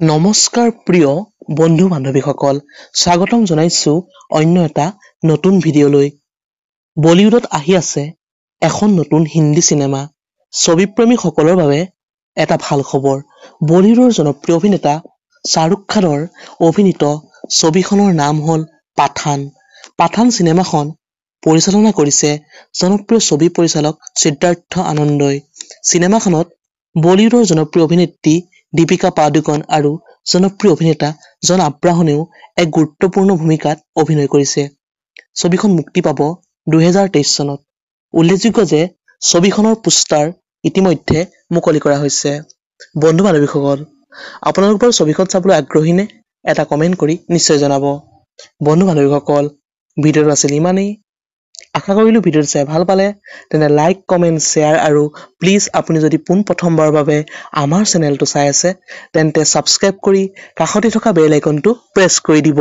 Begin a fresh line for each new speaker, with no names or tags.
নমস্কাৰ প্ৰিয় বন্ধু বান্ধৱীসকল, স্বাগতম জনাইছোঁ অন্য এটা নতুন ভিডিঅ'লৈ। বলিউডত আহি আছে এখন নতুন হিন্দী চিনেমা। ছবিপ্ৰেমীসকলৰ বাবে এটা ভাল খবৰ, বলিউডৰ জনপ্ৰিয় অভিনেতা শ্বাহৰুখ খানৰ অভিনীত ছবিখনৰ নাম হ'ল পাঠান। পাঠান চিনেমাখন পৰিচালনা কৰিছে জনপ্ৰিয় ছবি পৰিচালক সিদ্ধাৰ্থ আনন্দই। চিনেমাখনত বলিউডৰ জনপ্ৰিয় অভিনেত্ৰী দীপিকা পাডুকন আৰু জনপ্ৰিয় অভিনেতা জন আব্ৰাহামেও এক গুৰুত্বপূৰ্ণ ভূমিকাত অভিনয় কৰিছে। ছবিখন মুক্তি পাব 2023 চনত। উল্লেখযোগ্য যে ছবিখনৰ পোষ্টাৰ ইতিমধ্যে মুকলি কৰা হৈছে। বন্ধু বান্ধৱীসকল, আপোনালোক বাৰু ছবিখন চাবলৈ আগ্ৰহী নে? এটা কমেণ্ট কৰি নিশ্চয় জনাব। বন্ধু বান্ধৱীসকল, ভিডিঅ'টো আছিল ইমানেই। আশা কৰিলোঁ ভিডিঅ'টো চাই ভাল পালে। তেনে লাইক, কমেণ্ট, শ্বেয়াৰ আৰু প্লিজ আপুনি যদি পোনপ্ৰথমবাৰৰ বাবে আমাৰ চেনেলটো চাই আছে, তেন্তে ছাবস্ক্ৰাইব কৰি কাষতে থকা বেল আইকনটো প্ৰেছ কৰি দিব।